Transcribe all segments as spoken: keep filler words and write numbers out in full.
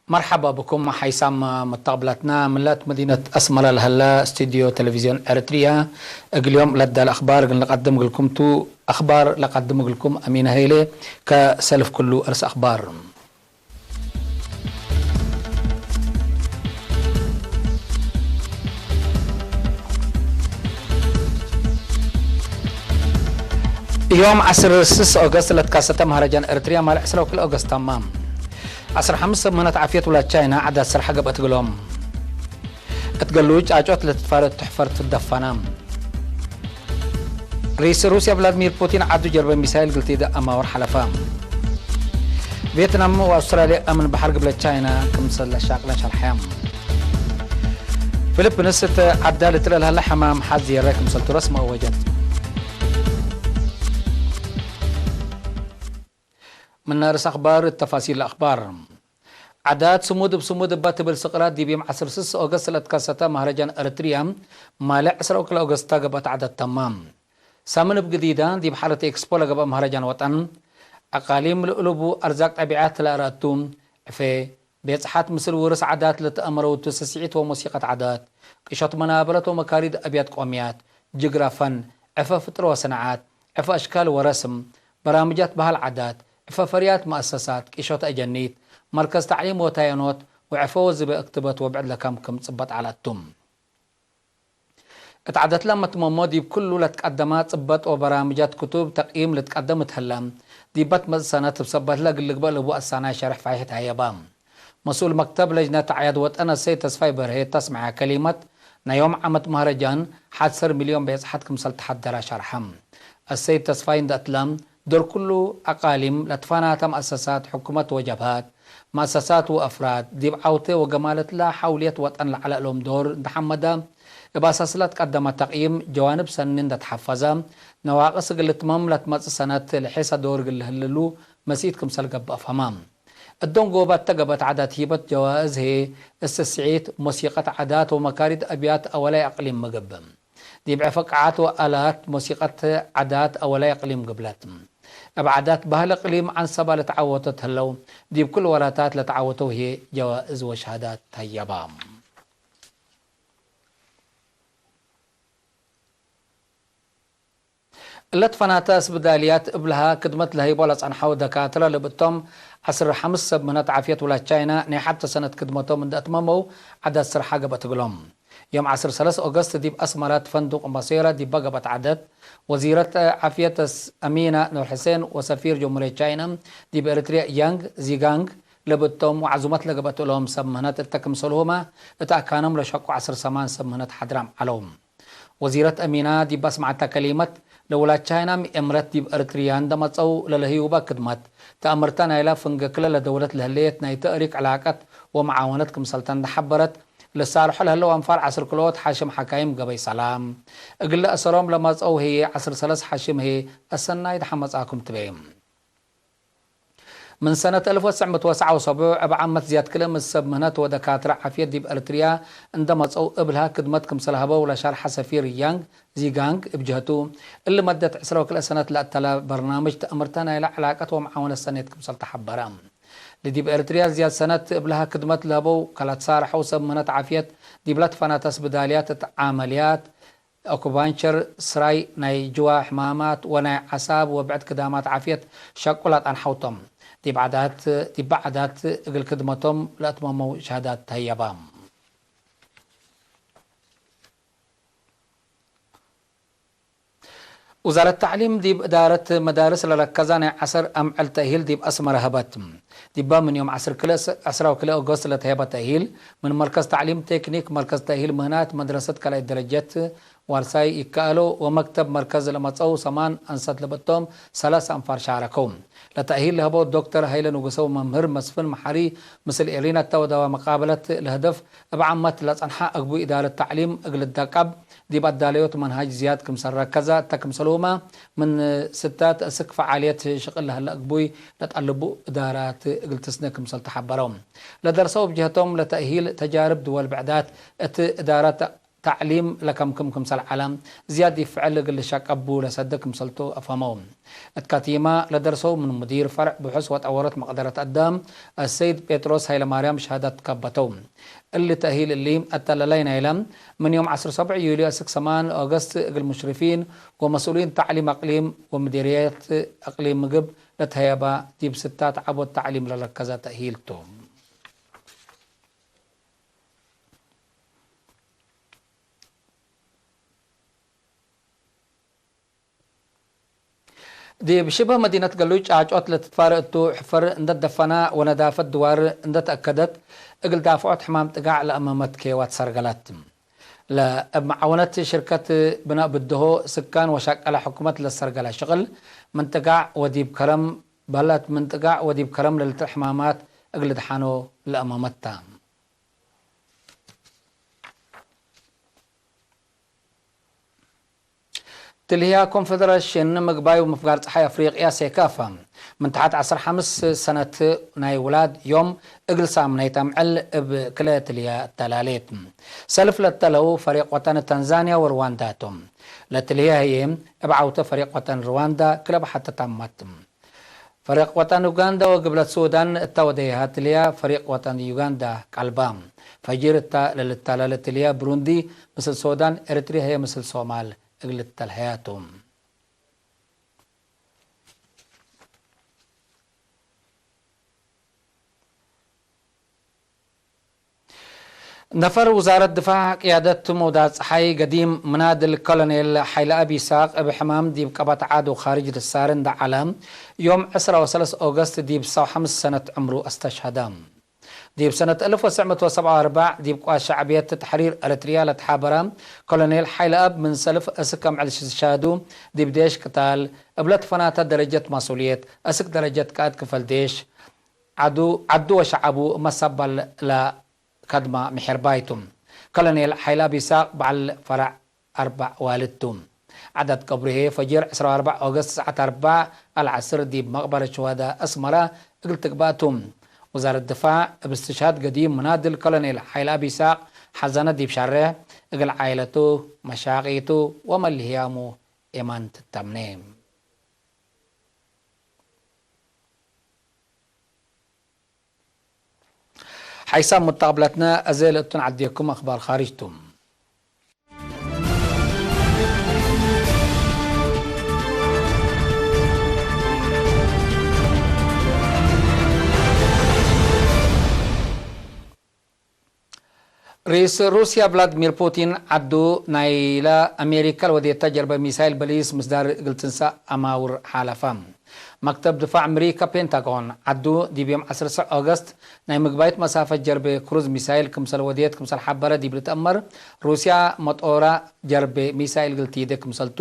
መርሐባ ብኩም ሓይሳም መተቅብላትና። ምላት መዲነት አስመረ ለሀለ ስቱድዮ ቴሌቪዝዮን ኤረትርያ፣ እግል ዮም ለዳለ አክባር እግል ንቀድም እግልኩም ቱ። አክባር ለቀድም እግልኩም አሚን ሀይሌ። ከሰልፍ ኩሉ እርስ አክባር። ዮም ዐስር ስስ ኦገስት ለትካሰተ መህረጃን ኤረትርያ ማል ዕስራ ወክልኤ ኦገስት ተማም። ዐስር ሐምስ ሰብ ምህነት ዓፍየት ውላድ ቻይና ዓዳት ሰርሐ ገብአት እግሎም። እት ገሉ ጫጮት ለትትፋረድ ትሕፈር ትደፈና። ርኢስ ሩስያ ቭላድሚር ፑቲን ዐዱ ጀርበ ሚሳይል ግልቲደ አማወር ሐለፈ። ቬትናም ወአውስትራልያ አምን በሐር ግብለ ቻይና ክምሰል ለሻቅለን ሸርሐ። ፊሊፒንስ እት ዐዳ ልትለ ለሀለ ሐማም ሐዜረ ክምሰልቱ ረስመ አወጀት። ምነ ርእስ አክባር እት ተፋሲል ለአክባር። ዓዳት ስሙድ እብ ስሙድ እበ ትብል ስቅላት ዲብ ዮም ዐስር ስስ ኦገስት ለትከሰተ መህረጃን ኤረትርያ ማሌ ዕስራ ወክልኤ ኦገስት ገብአት ዓዳት ተማም። ሳምን እብ ግዲዳ ዲብ ሐረት ኤክስፖ ለገብአ መህረጃን ወጠን፣ አቃሊም ለእሉቡ አርዛቅ ጠቢዐት ለአረአቱ፣ ዕፌ፣ ቤጽሐት ምስል ውርስ ዓዳት ለተአመረውቱ ስስዒት ወሞሲቀት ዓዳት፣ ቅሾት መናበለት ወመካሪድ አብያት ቆምያት፣ ጅግራ ፈን፣ ዕፈ ፍጥር ወሰናዓት፣ ዕፈ አሽካል ወረስም፣ በራምጃት በህል ዓዳት፣ ዕፈ ፈርያት መአሰሳት፣ ቅሾት አጀኒት፣ መርከዝ ተዕሊም ወታየኖት ወዕፈ ወዝበ እክትበት ወብዕድ ለከምክም ጽበጥ ዐለት ቱ። እት ዓደትለ መትመሞ ዲብ ክሉ ለትቀደማ ጽበጥ ወበራምጃት ክቱብ ተቅይም ልትቀደም እት ህለ፣ ዲበ ትመጽእ ሰነት እብ ሰበትለ እግል ልግበእ ለቡ አሳናይ ሸርሕ ፋይሕት ሀየባ። መስኡል መክተብ ለጅነት አዕያድ ወጠን አሰይድ ተስፋይ በርሄ እተ አስመዐ ከሊመት፣ ናይ ዮም ዓመት መህረጃን ሐድ ሰር ሚልዮን ቤጽሐት ክምሰል ተሐደረ ሸርሐ። አሰይድ ተስፋይ እንደ እትለ፣ ዶር ኩሉ አቃሊም ለትፈናተ መአሰሳት፣ ሕኩመት ወጀብሀት፣ መአሰሳት ወአፍራድ ዲብ ዐውቴ ወገማለትለ ሐውልየት ወጠን ለዐለ እሎም ዶር እንደ ሐመደ፣ እብ አሳስለ ትቀደመ ተቅይም ጀዋንብ ሰኒ እንደ ተሐፈዘ፣ ነዋቅስ እግል ልትመም ለትመጽእ ሰነት ለሔሰ ዶር እግል ለህልሉ መሲት ክምሰል ገብአ ፈሀመ። እዶን ጎባተ ገብአት ዓዳት ሂበት ጀዋእዝ ህዬ፣ እስስዒት፣ ሞሲቀት ዓዳት ወመካሪት አብያት አወላይ አቅሊም ምግብ። ዲብ ዕፈ ቃዓት ወአላት ሞሲቀት ዓዳት አወላይ አቅሊም ግብለት። እብ ዓዳት በህል እቅሊም ዐንሰባ ለተዓወቶት ህለው፣ ዲብ ክል ወራታት ለተዓወተው ህዬ ጀዋእዝ ወሸሃዳት ተሀየባ። እለ ትፈናተ እስብዳልያት እብልሃ ክድመት ለሀይቦ ለጸንሐው ደካትረ ለብእቶም፣ ዐስር ሐምስ ሰብ ምህነት ዓፍየት ውላድ ቻይና ናይ ሐብተ ሰነት ክድመቶም እንደ አትመመው ዓዳት ስርሓ ገብአት እግሎም። ዮም ዐስር ሰለስ ኦገስት ዲብ አስመረት ፈንዱቅ መሴረ ዲበ ገብአት ዓደት፣ ወዚረት ዓፍየት አሚና ኑር ሕሴን ወሰፊር ጀምሁርየት ቻይና ዲብ ኤረትርያ ያንግ ዚጋንግ ለብእቶም ወዐዙመት ለገብአት እሎም ሰብ ምህነት እተ ክምሰልሁመ እት አካኖም ለሸቁ ዐስር ሰማን ሰብ ምህነት ሓድራም ዐለው። ወዚረት አሚና ዲብ አስመዐተ ከሊመት፣ ለውላድ ቻይና ምኤምረት ዲብ ኤረትርያ እንደ መጸው ለለህዩበ ክድመት፣ ተአምርተ ናይላ ፍንገክለ ለደውለት ለህሌት ናይ ተእሪክ ዕላቀት ወመዓወነት ክምሰልተ እንደ ሐበረት፣ ለሳልሖ ለህለው አንፋር ዐስር ክልኦት ሐሽም ሐካይም ገበይ ሰላም፣ እግል ለአሰሮም ለመጸው ህዬ ዐስር ሰለስ ሐሽም ህዬ አሰናይ ደሐን መጽአኩም ትቤ። ምን ሰነት አልፍ ወትሰዕ ምእት ወሰዓ ወሰቡዕ እብ ዓመት ዝያድ ክልኤ ምእት ሰብ ምህነት ወደካትረ ዓፍየት ዲብ ኤረትርያ እንደ መጸው እብልሃ ክድመት ክምሰል ሀበው ለሻርሐ ሰፊር ያንግ ዚጋንግ እብ ጀህቱ፣ እሊ መደት ዕስራ ወክልኤ ሰነት ለአተለ በርናምጅ ተአምርተ ናይለ ዕላቀት ወመዓወነት ሰኔት ክምሰል ተሐበረ። ለዲብ ኤረትርያ ዝያድ ሰነት እብልሃ ክድመት ለሀበው ከለትሳርሐው ሰብ ምህነት ዓፍየት ዲብለ ትፈናተ እስብዳልያት እት ዓመልያት፣ አኩባንቸር፣ ስራይ፣ ናይ ጅዋ ሕማማት ወናይ ዐሳብ ወብዕድ ክዳማት ዓፍየት ሸቁ ለአጣንሐው ቶም። ዲብ ዓዳት፣ ዲበ ዓዳት እግል ክድመቶም ለአትመመው ሸሃዳት ተህየባ። ውዛረት ተዕሊም ዲብ እዳረት መዳርስ ለረከዘ ናይ ዐሰር አምዕል ተእሂል ዲብ አስመረ ሀበት። ዲበ ምን ዮም ዐስር ክልኤ፣ ዐስራ ወክልኤ ኦገስት ለተሄበ ተእሂል፣ ምን መርከዝ ተዕሊም ቴክኒክ፣ መርከዝ ተእሂል ምህናት፣ መድረሰት ካልኣይ ደረጀት ዋርሳይ ይከአለው ወመክተብ መርከዝ ለመጸው ሰማን አንሰት ለብእቶም ሰለስ አንፋር ሻረከው። ለተእሂል ለሀበው ዶክተር ሀይለ ንጉሰ ወመምህር መስፍን መሐሪ ምስል ኤሪና እተ ወደዋ መቃበለት ለህደፍ እብ ዓመት ለጸንሐ አግቡይ እዳረት ተዕሊም እግል ልደቀብ ዲብ አዳለዮት መንሃጅ ዝያድ ክምሰል ረከዘ እተ ክምሰልሁመ፣ ምን ስታት እስክ ፈዓልየት ሽቅል ለህለ እግቡይ ለጠልቡ እዳራት እግል ትስነ ክምሰል ተሐበረው። ለደርሰው እብ ጀህቶም ለተእሂል ተጃርብ ድወል ብዕዳት እት እዳራት ተዕሊም ለከምክም ክምሰል ዐለ፣ ዝያድ ዲብ ፍዕል እግል ልሸቀቡ ለሰደ ክምሰልቱ አፍሀመው። እት ከቲመ ለደርሰው ምን ሙዲር ፈርዕ ብሑስ ወጠወረት መቅደረት አዳም አሰይድ ጴጥሮስ ሀይለማርያም ሸሃዳት ትከበተው። እሊ ተእሂል እሊ አተለላይ ናይለ ምን ዮም ዐስር ሰብዕ ዩልዮ እስክ ሰማን ኦገስት እግል ሙሽሪፊን ወመስኡሊን ተዕሊም አቅሊም ወምዲርየት አቅሊም ምግብ ለትሀየባ ዲብ ስታት ዐቦት ተዕሊም ለረከዘ ተእሂል ቱ። ዲብ ሽብህ መዲነት ገሉይ ጫጮት ለትትፋረ እቱ ሕፍር እንደ ደፈና ወነዳፈት ድዋር እንደ ተአከደት፣ እግል ዳፍዖት ሕማም ጥጋዕ ለአመመት ኬዋት ሰርገላት። ለእብ መዓወነት ሽርከት ብናእ ብድሆ ስካን ወሻቀለ ሕኩመት ለሰርገለ ሽቅል፣ ምን ጥጋዕ ወዲብ ከረም በለት ምን ጥጋዕ ወዲብ ከረም ለልትር ሕማማት እግል ድሓኖ ለአመመት ተ። ትልህያ ኮንፌደሬሽን ምግባይ ወምፍጋር ጸሓይ አፍሪቅያ ሴካፋ ምን ተሐት ዐስር ሐምስ ሰነት ናይ ውላድ ዮም እግል ሳምናይት አምዕል እብ ክለ ትልህያ እተላሌት። ሰልፍ ለተለው ፈሪቅ ወጠን ታንዛንያ ወሩዋንዳ ቶም። ለትልህያ ህዬ እብ ዐውተ ፈሪቅ ወጠን ሩዋንዳ ክለብ ሐተ ታማት። ፈሪቅ ወጠን ኡጋንዳ ወግብለት ሱዳን እተ ወደይሃ ትልያ ፈሪቅ ወጠን ዩጋንዳ ቀልባ። ፈጂር እተ ለልታለለ ትልያ ብሩንዲ ምስል ሱዳን፣ ኤረትርያ ህዬ ምስል ሶማል እግል ልተልሀያ ቱ። ነፈር ውዛረት ድፋዕ ቅያደት መውዳት ጸሓይ ገዲም ምናድል ኮሎኔል ሓይለኣብ ይስሐቅ እብ ሕማም ዲብ ቀበት ዓድ ወካርጅ ልሳር እንደ ዐለ፣ ዮም ዕስራ ወሰለስ ኦገስት ዲብ ሰው ሐምስ ሰነት ዕምሩ አስተሽሀደ። ዲብ ሰነት አልፍ ወትሰዕ ምእት ወሰብዓ ወአርበዕ ዲብ ቅዋት ሸዕብየት ተሕሪር ኤረትርያ ለተሓበረ ኮሎኔል ሓይለኣብ ምን ሰልፍ እስክ አምዕል እስትሽሃዱ ዲብ ዴሽ ቅታል እብ ለትፈናተ ደረጀት ማሱልየት እስክ ደረጀት ቃእድ ክፈል ዴሽ ዐዱ፣ ዐዱ ወሸዐቡ መሰበል ለከድማ ምሕርባይ ቱ። ኮሎኔል ሓይለኣብ ይስሐቅ በዐል ፈረዕ አርበዕ ዋልድ ቱ። ዐዳት ቀብሩ ህዬ ፈጅር ዕስራ ወአርበዕ ኦገስት ሰዓት አርበዕ አልዐስር ዲብ መቅበረት ሹሀዳ አስመረ እግል ትግባእ ቱ። ውዛረት ድፋዕ እብ እስትሽሃድ ገዲም ምናድል ኮሎኔል ሓይለኣብ ይስሐቅ ሐዘነ ዲብ ሸሬሕ እግል ዓኢለቱ፣ መሻቂቱ ወመልህያሙ ኤማን ትተምኔ። ሓይሳም ሙተቅብለትነ፣ አዜ ለእቱን ዐዴኩም አክባር ካርጅ ቱ። ርኢስ ሩስያ ቭላድሚር ፑቲን ዐዱ ናይለ አሜሪካ ለወዴተ ጀርበ ሚሳይል በሊስ ምስዳር እግል ትንሳእ አማውር ሓለፈ። መክተብ ድፋዕ አሜሪካ ፔንታጎን ዐዱ ዲብ ዮም ዐስር ሰዕ ኦገስት ናይ ምግባይት መሳፈት ጀርበ ክሩዝ ሚሳይል ክምሰል ወዴት ክምሰል ሐበረ ዲብ ልትአመር፣ ሩስያ መጦራ ጀርበ ሚሳይል እግል ቲዴ ክምሰልቱ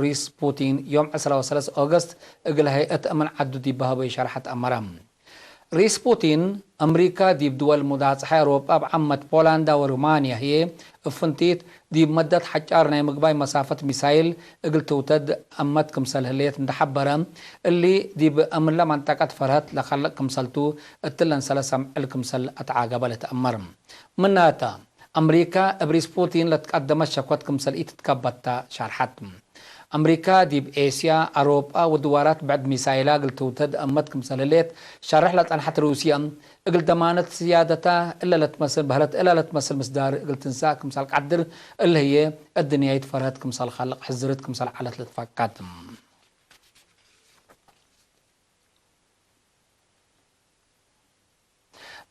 ርኢስ ፑቲን ዮም ዕስራ ወሰለስ ኦገስት እግል ሀይአት አምን ዐዱ ዲብ በሀበዩ ሸርሐት አመረ። ርኢስ ፑቲን፣ አምሪካ ዲብ ድወል ሙዳጽሐ አውሮጳ እብ ዓመት ፖላንዳ ወሩማንያ ህዬ እብ ፍንቲት ዲብ መደት ሐጫር ናይ ምግባይ መሳፈት ሚሳይል እግል ትውተድ አመት ክምሰል ህሌት እንደ ሐበረ፣ እሊ ዲብ እምለ መንጠቀት ፈርሀት ለከልቅ ክምሰልቱ እትለን ሰለስ አምዕል ክምሰል አትዓገበ ልትአመር። ምናተ፣ አምሪካ እብ ርኢስ ፑቲን ለትቀደመት ሸኮት ክምሰል ኢትትከበተ ሸርሐት። አምሪካ ዲብ ኤስያ፣ አውሮጳ ወድዋራት ብዕድ ሚሳይላ እግል ትውተድ አመት ክምሰል ህሌት ሸርሕ ለጸንሐት ሩስየ፣ እግል ደማነት ዝያደተ እለ ለትመስል በህለት እለ ለትመስል ምስዳር እግል ትንሳእ ክምሰል ቀድር፣ እለ ህዬ እድንያይት ፈርሀት ክምሰል ካልቅ ሕዝርት ክምሰል ዐለት ልትፈቀድ።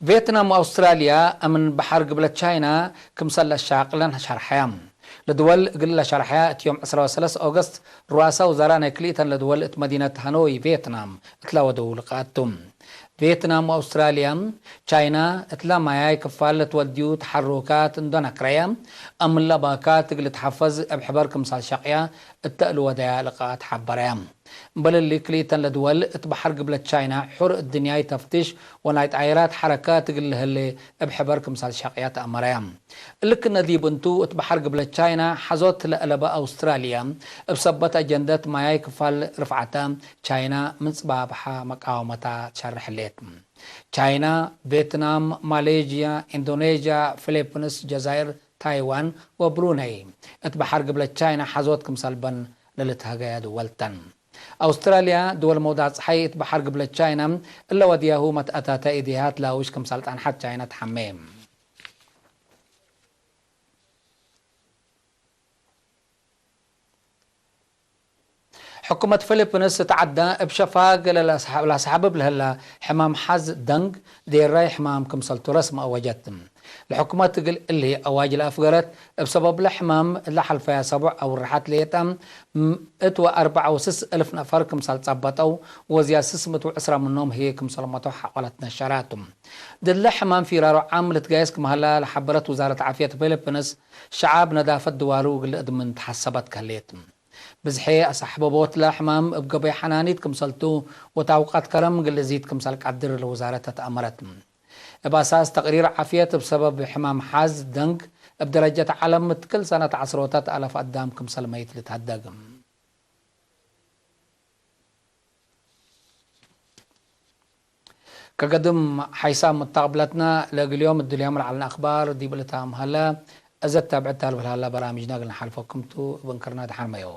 ቬትናም ወአውስትራልያ እምን በሐር ግብለት ቻይና ክምሰል ለሻቅለን ሸርሐያ። ለድወል እግል ለሸርሐያ እት ዮም ዕስራ ወሰለስ ኦገስት ሩአሳ ውዘራ ናይ ክልኢተን ለድወል እት መዲነት ሃኖይ ቬትናም እትላ ወደው ልቃአት ቱ። ቬትናም ወአውስትራልያ ቻይና እትላ ማያይ ክፋል ለትወድዩ ተሐሩካት እንዶ ነክረያ፣ እምለ ባካት እግል ልትሐፈዝ እብ ሕበር ክምሰል ሸቅያ እተ እሊ ወደያ ልቃኣት ሐበረ። እምበል እሊ ክልኢተን ለድወል እት በሐር ግብለት ቻይና ሑር እድንያይ ተፍቲሽ ወናይ ጣይራት ሐረከት እግል ለህሌ እብ ሕበር ክምሰል ሸቅያት አመረ። እሊ ክነ ዲብ እንቱ እት በሐር ግብለት ቻይና ሐዞት ለአለበ አውስትራልያ እብ ሰበት አጀንደት ማያይ ክፋል ርፍዓተ ቻይና ምን ጽባብሐ መቃወመታ ትሸርሕ ህሌት። ቻይና፣ ቬትናም፣ ማሌዥያ፣ ኢንዶኔዥያ፣ ፊሊፕንስ፣ ጀዛይር፣ ታይዋን ወብሩነይ እት በሐር ግብለት ቻይና ሐዞት ክምሰል በን ለልትሀገያ ድወል ተን። አውስትራልያ ድወል መውዳዕ ጸሓይ እት በሐር ግብለት ቻይና እለ ወድያሁ መትአታተ ኢዴሃት ላውሽ ክምሰል ጸንሐት ቻይና ተሐሜ። ሕኩመት ፊሊፕንስ እት ዐዳ እብ ሸፋግ ለለአስሐ-፣ ለአስሐብብ ለህላ ሕማም ሐዝ ደንግ ዴራይ ሕማም ክምሰልቱ ረስም አወጀት። ለሕኩመት እግል እሊ አዋጅ ለአፍገረት፣ እብ ሰበብለ ሕማም እለ ሐልፈየ አሰቡዕ አውርሐት ሌጠ ም-፣ እት ወአርበዕ ወስስ እልፍ ነፈር ክምሰል ጸበጠው፣ ወዝያድ ስስ ምእት ወዕስራ ምኖም ህዬ ክምሰል ሞተው ሐቆለት ነሸራቱ። ድለ ሕማም ፊራሮ ዓም ልትጋየስ ክም ሀላ ለሐበረት ውዛረት ዓፍየት ፊሊፕንስ፣ ሸዓብ ነዳፈት ድዋሉ እግል እድምን ተሐሰበት ከህሌት። ብዝሐ አሳሕበቦት ለሕማም እብ ገበይ ሐናኒት ክምሰልቱ ወታውቃት ከረም እግል እዚድ ክምሰል ቀድር ለውዛረት ተአመረት። እብ አሳስ ተቅሪር ዓፍየት እብ ሰበብ ሕማም ሐዝ ደንግ እብ ደረጀት ዐለም እት ክል ሰነት ዐስሮታት አላፍ አዳም ክምሰል መይት ልትሀደግ። ከገድም ሓይሳም መታቅብለትና ለእግል ዮም እድልዮም ለዐልነ አክባር ዲብ ልታም ሀለ። እዘ ተብዕት ታልብል ሀለ በራምጅና እግል ነሓልፈኩም ቱ እብ እንክርና ደሓን መዮ።